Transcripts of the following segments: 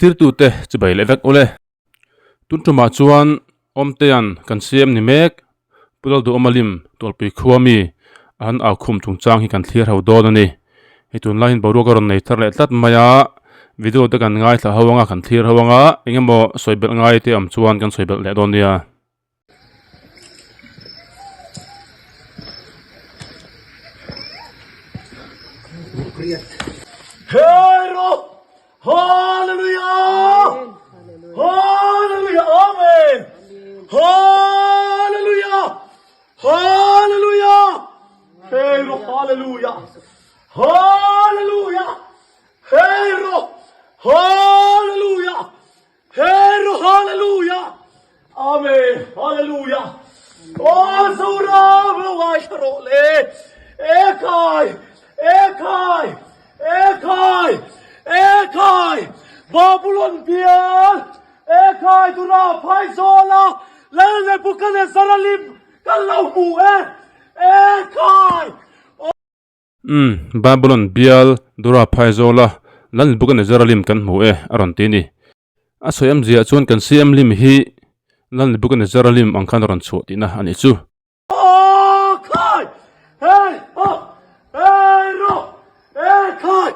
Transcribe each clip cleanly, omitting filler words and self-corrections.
Thlirtute chibai leh vek ule. Tun tumah chuan Awmtea'n kan siam ni mek Pu Lalduhawma lim Tualpui khua mi a han au khum chungchang hi kan thlir ho dawn a ni. Hei tunlai hian boruak a rawn nei thar leh tlat mai a, video te kan ngaithla ho anga kan thlir ho anga eng emaw sawi belh ngai te awm chuan kan sawi belh leh dawn nia. Hero! Hallelujah! Hallelujah! Amen! Hallelujah! Hallelujah! Hero! Hallelujah! Hallelujah! Hero! Hallelujah! Hero Hallelujah Amen Hallelujah Aw Zoram lo ngaithla rawh le Ekhai Ekhai Ekhai Ekhai Babulon bial Ekhai Dura Phaizawla Lal Nebuchadnezzar-a lim kan lo hmu e Ekhai Umm, Babulon bial Dura phaizawla Lal Nebuchadnezzar-a lim kan hmu e, a rawn ti a ni. A sawi awmziah chuan kan CM lim hi Lal Nebuchadnezzar-a lim ang khan a rawn chhuah tihna a nih chu. Aw khai! Hei ha! Hei rawh! E khai!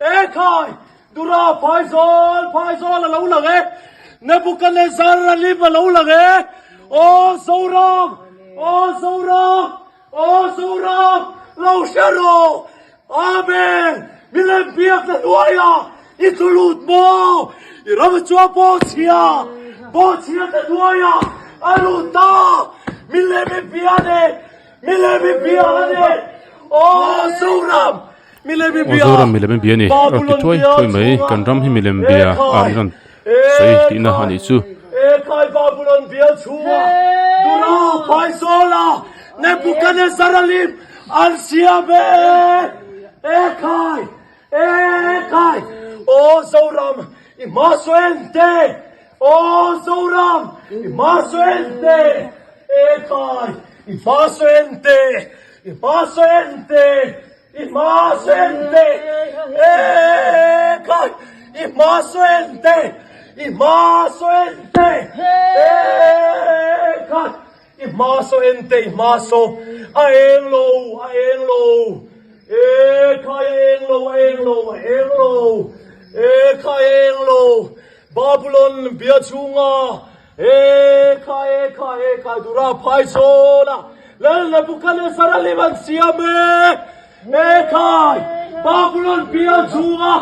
E khai! Dura phaizawl phaizawl a lo lang e! Nebuchadnezzar-a lim a lo lang e! Aw Zoram! Aw Zoram! Aw Zoram, lo hre rawh! Amen! Milem biakna hnuaia i tlu lut maw? I ram chuan bawhchhia, bawhchhiate hnuaia a lut ta! Milem i bia ne, milem i bia a ne! Aw Zoram, milem i Aw bia, Zoram, milem i bia ni. A rawn ti Babulon thuai bia thuai mai. chhunga Kan ram hi milem e bia a khai, an rawn e sawi tihna a khai, nih chu. e khai Babulon bia chhunga Dura phaizawla Nebuchadnezzar-a lim an siam e! E khai! E khai! Aw Zoram, i hma sawi te! Aw Zoram, i hma sawi te! E khai! I hma sawi te! I hma sawi te! I hma sawi te! E khai! I hma sawi te! I hma sawi te! E khai! I hma saw en te i hma saw a eng lo a eng lo e khai a eng lo a eng lo a eng lo e khai a eng lo Babulon bia chhunga e khai e khai e khai dura phai zawn a Lal Nebuchadnezzar a lim an siam e e khai Babulon bia chhunga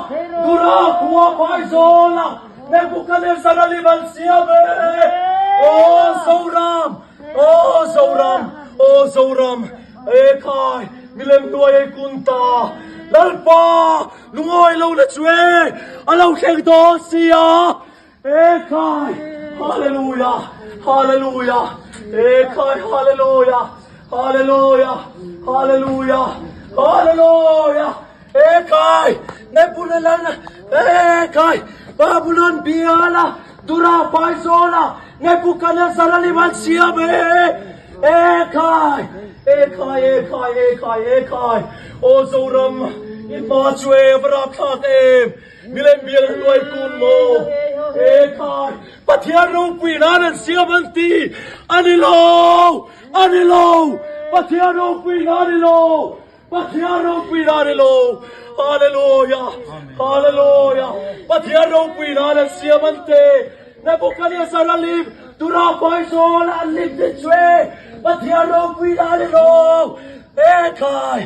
dura khua phai zawn a Nebuchadnezzar a lim an siam e Aw Zoram Aw Zoram Aw Zoram e khai milem hnuai ei kun ta Lalpa lungawi lo na chu e a lo thleng dawn sia E khai! Hallelujah! Hallelujah! E khai! Hallelujah! Hallelujah! Hallelujah! Hallelujah! E khai! Nebulon E khai! Babulon biala Dura paizola Nebuchadnezzar a lim an siam e! E khai! E khai! E khai! E khai! E khai! Aw Zoram i hma chu e va rapthlak em! Milem bial hnuai kun maw? E khai! Pathian ropui nan an siam an ti! A ni lo! A ni lo! Pathian ropui nan a ni lo! Pathian ropui nan a ni lo! Hallelujah! Hallelujah! Pathian ropui nan an siam an ti! Nebuchadnezzar a lim, Dura Paizawl an lim ti chu e! Pathian ropui nan a ni lo! E khai!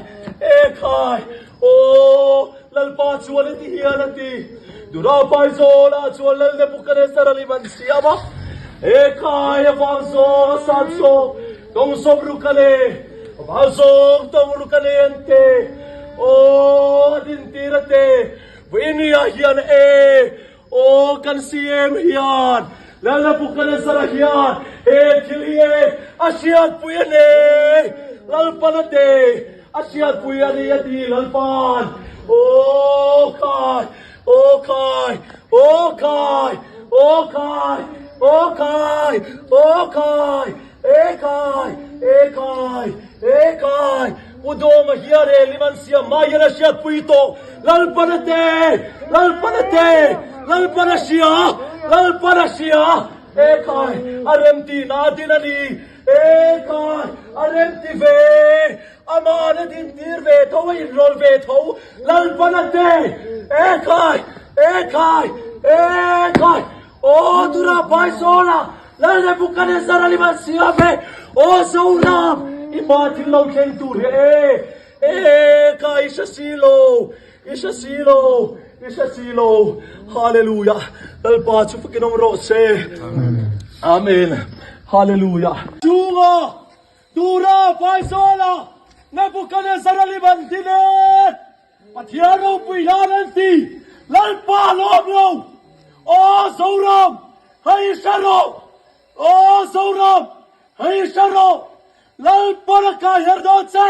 E khai! Aw! Lalpa chuan heti hian a ti, Dura Paizawlah chuan Lal Nebuchadnezzar a lim an siam a, He khai a vang zawng a san zawng tawng sawm ruk a le, a vang zawng tawng ruk a le an te, aw a dintir a te, Vawinia hian e, aw kan CM hian Lal Nebuchadnezzar-a hian he thil hi e a hriatpui a nei, Lalpan a te, A hriatpui a ni a ti Lalpan, Aw khai, aw khai, aw khai, aw khai, aw khai, aw khai, e khai, e khai, e khai, Pu Dawma hian he lim an siam mai hian a hriatpui tawh, Lalpan a te, Lalpan a te, Lalpan a hria, Lalpan a hria, Ekhai, a remtihna a din a ni, Ekhai, a remti ve, Ama'n a dintir ve tho, a inrawl ve tho, Lalpan a te, Ekhai, Ekhai, Ekhai, Aw tura Paizawla, Lal Nebuchadnezzar a lim an siam e, Aw Zoram, i hma thil lo thleng tur hi e, Ekhai, i hre si lo. I hre si lo, i hre si lo. Hallelujah. Lalpa chu fakin awm rawh se. Amen. Hallelujah. Chunga Tura Paizawla Nebuchadnezzar a lim an din e. Pathian ropui hlan an ti. Lalpa lawm lo. Aw Zoram, hei i hre rawh. Aw Zoram, hei i hre rawh. Lalpa lakah her dawn che.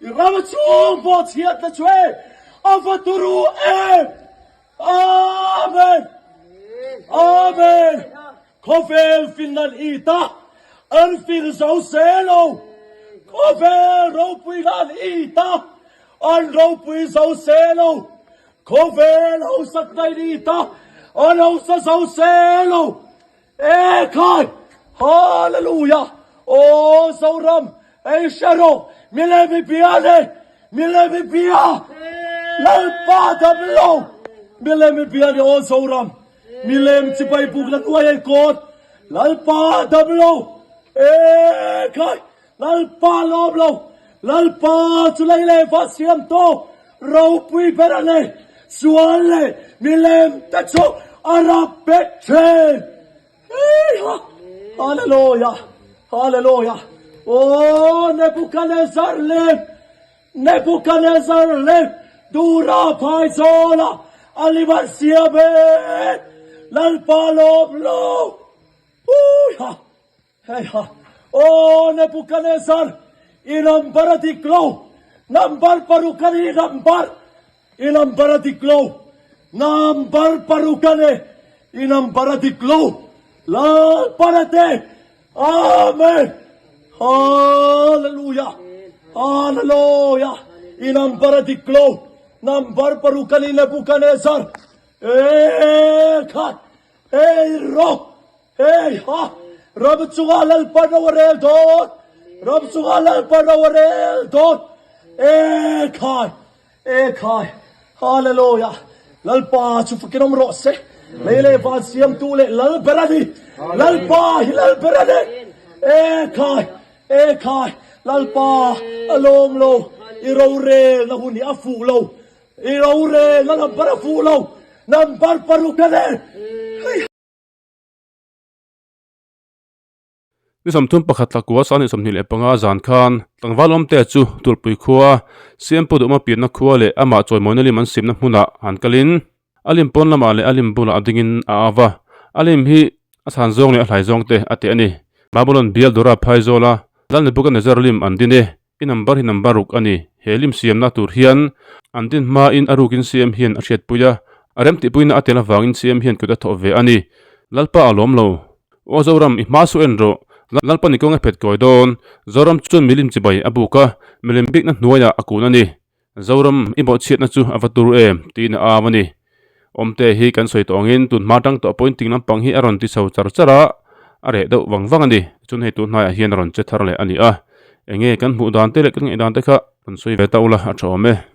I ram chhung pawh chhiat na chu e, a va turu em! Amen! Amen! Khawvel fin an it a, an fin zo se lo. Khawvel ropui na an it a, an ropui zo se lo. Khawvel hausak na in it a, an hausa zo se lo. Ekhai! Hallelujah! Aw Zoram, ei hre rawh, milem i bia le, milem i bia, Lalpa dam lo, milem i bia le aw Zoram, milem chibai buk la nuai ei kawt, Lalpa dam lo, ekhai! Lalpa lawm lo, Lalpa chu lei leh va siam tawh ropui ber a nei, sual leh milem te chu a rap bet thin. Heiha! Hallelujah! Hallelujah! Aw Nebuchadnezzar lem, Nebuchadnezzar lem, Dura phaizawla a lim an siam e, Lalpa lawm lo. Heiha! Heiha! Aw Nebuchadnezzar, i number a dik lo! Number paruk a ni, number! I number a dik lo! Number paruk a ni, i number a dik lo! Lalparate! Amen! Hallelujah! Hallelujah! I number a dik lo! Number paruk a ni, Nebuchadnezzar! Ekhai! Hei rawh! Hei ha! Ram chungah Lalpa ro a rel dawn! Ram chungah Lalpa ro a rel dawn! E khai! E khai! Hallelujah! Lalpa chu fakin awm rawh se! Lei leh van siamtu leh Lal ber a ni! Lalpa hi Lal ber a ni! E khai! E khai! Lalpa a lawm lo! I rorelna hun hi a fuh lo! I rorel na number a fuh lo, number paruk a ni. Ni 31 tlakua sani 25 zan khan tlangval awmte chu Tulpui khua Siampu Duhma pianna khua leh amah chawimawina lim an simna hmunah han kalin a lim pawn lamah leh a lim bulah a dingin a au va, a lim hi a chhan zawng leh a hlai zawng te a ti a ni. Babulon bial Dura phaizawla Lal Nebuchadnezzar lim an din e. I number hi number ruk a ni. He lim siamna tur hian an din hmain a rukin CM hian a hriatpui a, a remtihpuina a tel avangin CM hian kut a thawh ve a ni. Lalpa a lawm lo. Aw Zoram, i hma su en rawh. Lalpa ni kawng e phet kawi dawn. Zoram chuan milim chibai a buk a, milim bikna hnuaiah a kun a ni. Zoram, i bawhchhiatna chu a va tur em? tiin a au a ni. Awmte hi kan sawi tawh angin tun hma tang tawh pointing lampang hi a rawn ti chho char char a, a reh deuh vang vang a ni. Chuan hei tun hnaiah hian a rawn che thar leh a ni a. Enge kan hmuh dan te leh kan ngaih dan te kha rawn sawi ve ta ula a tha awm e.